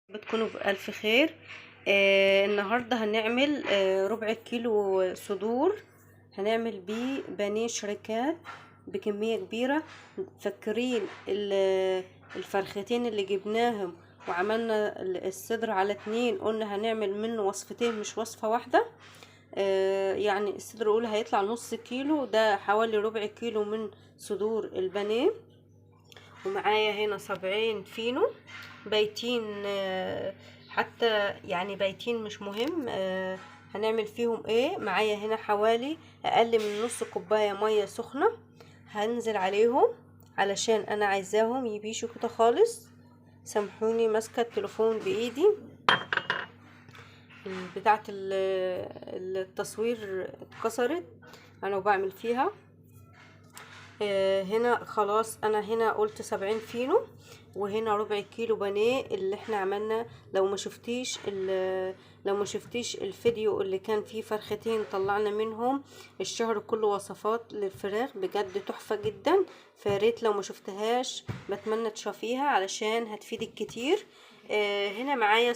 بتكونوا بألف خير. النهاردة هنعمل ربع كيلو صدور، هنعمل بيه بانيه شركات بكمية كبيرة. فاكرين الفرختين اللي جبناهم وعملنا الصدر على 2، قلنا هنعمل منه وصفتين مش وصفة واحدة. يعني الصدر الاولى هيطلع نص كيلو، ده حوالي ربع كيلو من صدور البانيه. ومعايا هنا 70 فينو بايتين، حتى يعني بايتين مش مهم. هنعمل فيهم ايه؟ معايا هنا حوالي اقل من نص كوباية مية سخنة هنزل عليهم علشان انا عايزاهم يبيشوا كده خالص. سامحوني ماسكه التليفون بايدي، بتاعه التصوير اتكسرت انا وبعمل فيها. هنا خلاص انا هنا قلت 70 فينو، وهنا ربع كيلو بانيه اللي احنا عملنا. لو ما شفتيش الفيديو اللي كان فيه فرختين طلعنا منهم الشهر كله وصفات للفراخ بجد تحفة جدا، فياريت لو ما شفتهاش بتمنى تشوفيها علشان هتفيدك كتير. هنا معايا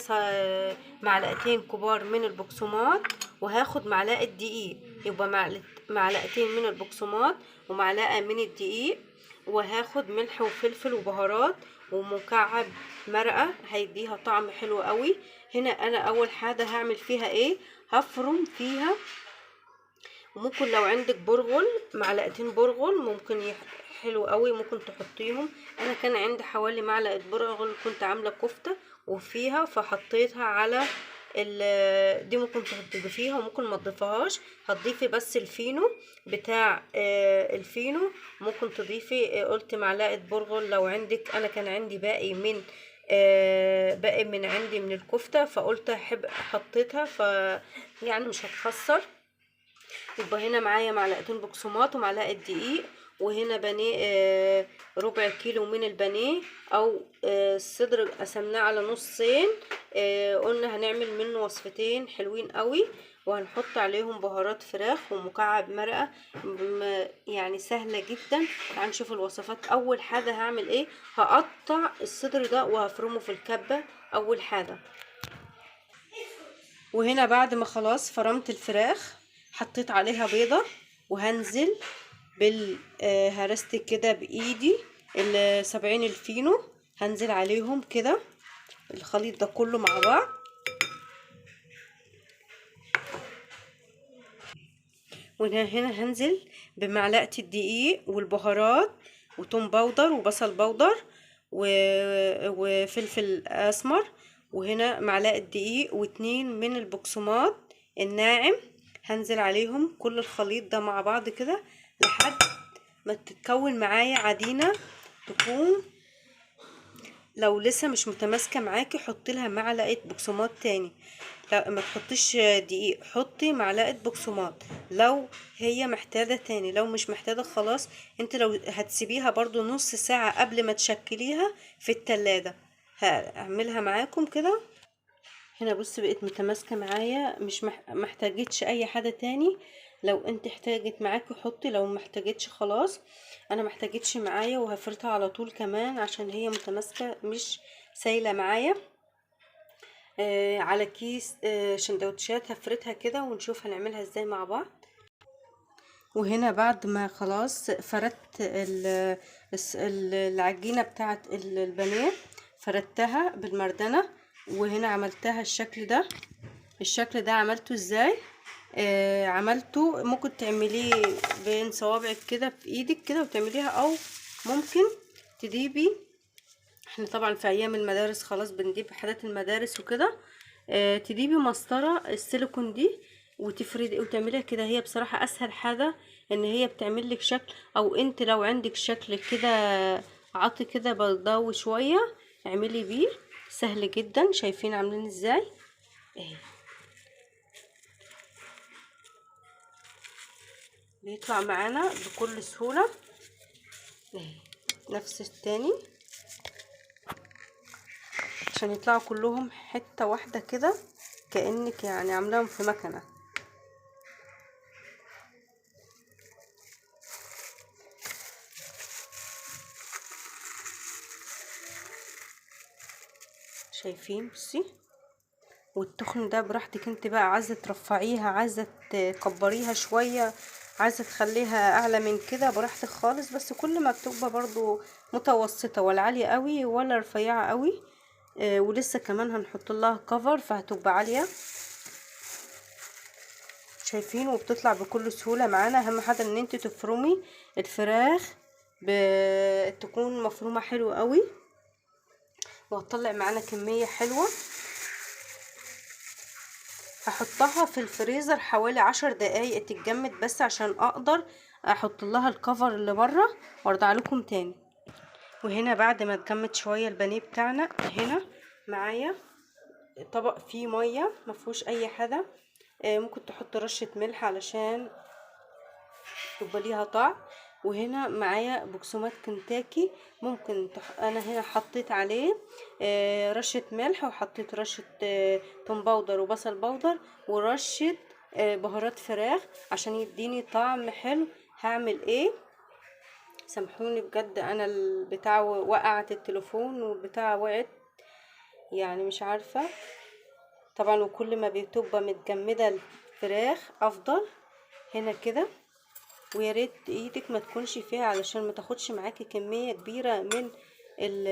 معلقتين كبار من البقسماط، وهاخد معلقة دقيق، يبقى معلقتين من البقسماط ومعلقة من الدقيق، وهاخد ملح وفلفل وبهارات ومكعب مرقة هيديها طعم حلو قوي. هنا انا اول حاجة هعمل فيها ايه؟ هفرم فيها. وممكن لو عندك برغل، معلقتين برغل ممكن حلو قوي، ممكن تحطيهم. انا كان عندي حوالي معلقة برغل، كنت عاملة كفتة وفيها فحطيتها على دي، ممكن تضيفيها وممكن ما تضيفيهاش. هتضيفي بس الفينو بتاع الفينو، ممكن تضيفي قلت معلقة برغل لو عندك. انا كان عندي باقي من باقي من عندي من الكفتة، فقلت احب حطيتها، ف يعني مش هتخسر. يبقى هنا معايا معلقتين بقسماط ومعلقة دقيق، وهنا بانيه ربع كيلو من البانيه او الصدر قسمناه على نصين. قلنا هنعمل منه وصفتين حلوين قوي، وهنحط عليهم بهارات فراخ ومكعب مرقة، يعني سهلة جدا. تعالوا نشوف الوصفات. اول حاجة هعمل ايه؟ هقطع الصدر ده وهفرمه في الكبة اول حاجة. وهنا بعد ما خلاص فرمت الفراخ حطيت عليها بيضة، وهنزل هرست كده بايدي 70 الفينو، هنزل عليهم كده الخليط ده كله مع بعض. وهنا هنزل بمعلقة الدقيق والبهارات وتوم powder وبصل powder وفلفل اسمر، وهنا معلقة دقيق و2 من البقسماط الناعم. هنزل عليهم كل الخليط ده مع بعض كده لحد ما تتكون معايا عجينة. تكون لو لسه مش متماسكة معاكي حطي لها معلقة بقسماط تاني، لا ما تحطيش دقيق، حطي معلقة بقسماط لو هي محتاجة تاني. لو مش محتاجة خلاص انت لو هتسيبيها برضو نص ساعة قبل ما تشكليها في التلاجة. هعملها معاكم كده. هنا بص بقت متماسكة معايا، مش محتاجتش اي حاجة تاني. لو انت احتاجت معاكي حطي، لو ما احتاجتش خلاص. انا ما احتاجتش معايا وهفرتها على طول كمان عشان هي متماسكة مش سايلة معايا. على كيس سندوتشات هفرتها كده ونشوف هنعملها ازاي مع بعض. وهنا بعد ما خلاص فردت العجينة بتاعت البانيه، فردتها بالمردنة، وهنا عملتها الشكل ده. الشكل ده عملته ازاي؟ عملته ممكن تعمليه بين صوابعك كده في ايدك كده وتعمليها، او ممكن تديبي. احنا طبعا في ايام المدارس خلاص بنجيب حاجات المدارس وكده. تديبي مسطرة السيليكون دي وتفردي وتعمليها كده. هي بصراحة اسهل حاجة ان هي بتعمل لك شكل، او انت لو عندك شكل كده عطي كده بيضاوي شوية اعملي بيه، سهل جدا. شايفين عاملين ازاي؟ اهي بيطلع معانا بكل سهولة. اهي نفس التاني عشان يطلعوا كلهم حتة واحدة كده، كأنك يعني عاملاهم في مكنة. شايفين؟ بصي، والتخن ده براحتك انت بقى، عايزه ترفعيها، عايزه تكبريها شوية، عايزه تخليها اعلى من كده، براحتك خالص. بس كل ما بتبقى برضو متوسطه، ولا عالية قوي ولا رفيعة قوي. ولسه كمان هنحط لها كفر فهتبقى عالية. شايفين؟ وبتطلع بكل سهولة معانا. اهم حاجة ان انت تفرمي الفراخ تكون مفرومه حلو قوي، وهتطلع معانا كمية حلوة. هحطها في الفريزر حوالي 10 دقايق تتجمد بس، عشان اقدر احط لها الكفر اللي بره وارجع لكم تاني. وهنا بعد ما اتجمد شوية البانيه بتاعنا، هنا معايا طبق فيه مية ما فيهوش اي حاجة، ممكن تحط رشه ملح علشان تبقى ليها طعم. وهنا معايا بقسماط كنتاكي، ممكن انا هنا حطيت عليه رشه ملح، وحطيت رشه توم powder وبصل powder، ورشه بهارات فراخ عشان يديني طعم حلو. هعمل ايه؟ سامحوني بجد، انا البتاع وقعت التليفون والبتاع وقعت، يعني مش عارفه طبعا. وكل ما بتبقى متجمده الفراخ افضل. هنا كده، ويا ريت ايدك ما تكونش فيها علشان ما تاخدش معاكي كمية كبيرة من ال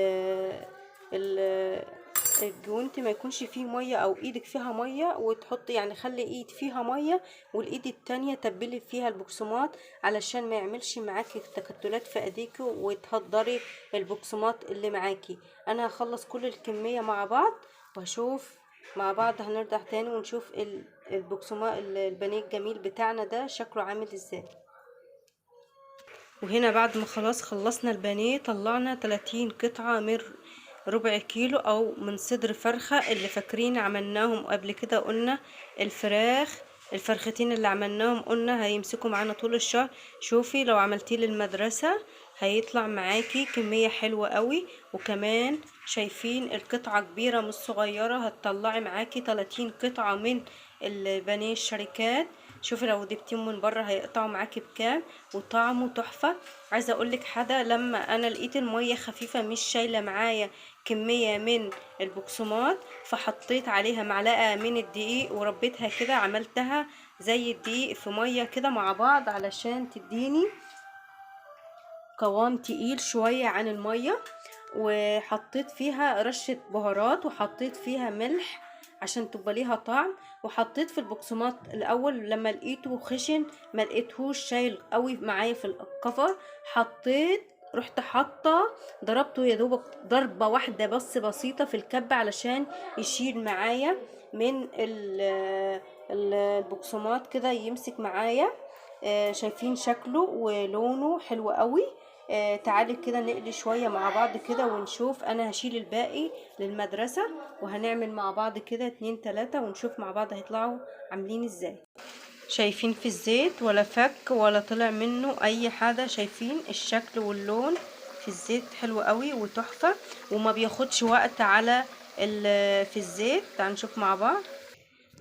الجوانتي، ما يكونش فيه مية او ايدك فيها مية وتحط، يعني خلي ايد فيها مية والايد التانية تبلي فيها البقسماط علشان ما يعملش معاكي تكتلات في ايديكي وتهدري البقسماط اللي معاكي. انا هخلص كل الكمية مع بعض وهشوف مع بعض، هنرجع تاني ونشوف البقسماط البانيه الجميل بتاعنا ده شكله عامل ازاي. وهنا بعد ما خلاص خلصنا البانيه، طلعنا 30 قطعة من ربع كيلو او من صدر فرخة اللي فاكرين عملناهم قبل كده. قلنا الفرختين اللي عملناهم قلنا هيمسكوا معانا طول الشهر. شوفي لو عملتيه للمدرسة هيطلع معاكي كمية حلوة قوي. وكمان شايفين القطعة كبيرة مش صغيرة، هتطلعي معاكي 30 قطعة من البانيه الشركات. شوفي لو جبتيهم من بره هيقطعوا معاكي بكام، وطعمه تحفة. عايزة اقولك حاجة، لما انا لقيت المية خفيفة مش شايلة معايا كمية من البقسماط، فحطيت عليها معلقة من الدقيق وربيتها كده، عملتها زي الدقيق في مية كده مع بعض علشان تديني قوام تقيل شوية عن المية. وحطيت فيها رشة بهارات، وحطيت فيها ملح عشان تبقى ليها طعم، وحطيت في البقسماط الاول لما لقيته خشن ما لقيتهوش شايل قوي معايا في الكفر، رحت حاطه ضربته يا دوبك ضربه واحدة بس بسيطة في الكبه علشان يشيل معايا من البقسماط كده، يمسك معايا. شايفين شكله ولونه حلو قوي. تعالي كده نقلي شوية مع بعض كده ونشوف. انا هشيل الباقي للمدرسة وهنعمل مع بعض كده 2 3 ونشوف مع بعض هيطلعوا عاملين ازاي. شايفين في الزيت ولا فك ولا طلع منه اي حاجة، شايفين الشكل واللون في الزيت حلو قوي وتحفة، وما بياخدش وقت على في الزيت. تعالوا نشوف مع بعض.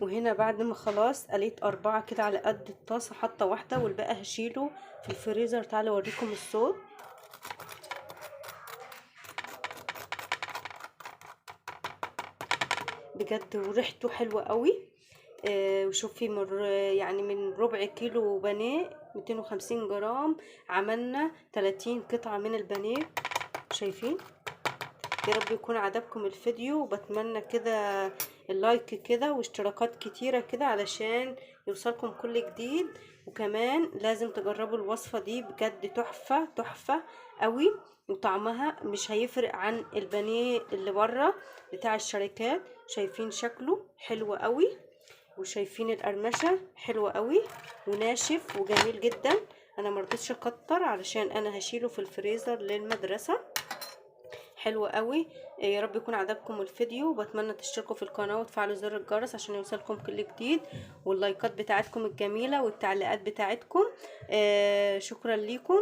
وهنا بعد ما خلاص قليت 4 كده على قد الطاسة، حاطة واحدة والباقي هشيله في الفريزر. تعالوا اوريكم الصوت. بجد وريحته حلوة قوي. وشوفي يعني من ربع كيلو بانيه 250 جرام عملنا 30 قطعة من البانيه. شايفين؟ يا رب يكون عجبكم الفيديو، وبتمنى كده ال like كده واشتراكات كتيرة كده علشان يوصلكم كل جديد. وكمان لازم تجربوا الوصفة دي، بجد تحفة تحفة قوي، وطعمها مش هيفرق عن البانيه اللي بره بتاع الشركات. شايفين شكله حلو قوي، وشايفين القرمشة حلوة قوي وناشف وجميل جدا. انا مرضتش اكتر علشان انا هشيله في الفريزر للمدرسة. حلو قوي. يا رب يكون عجبكم الفيديو، وبتمنى تشتركوا في القناة وتفعلوا زر الجرس عشان يوصلكم كل جديد، واللايكات بتاعتكم الجميلة والتعليقات بتاعتكم. شكرا ليكم.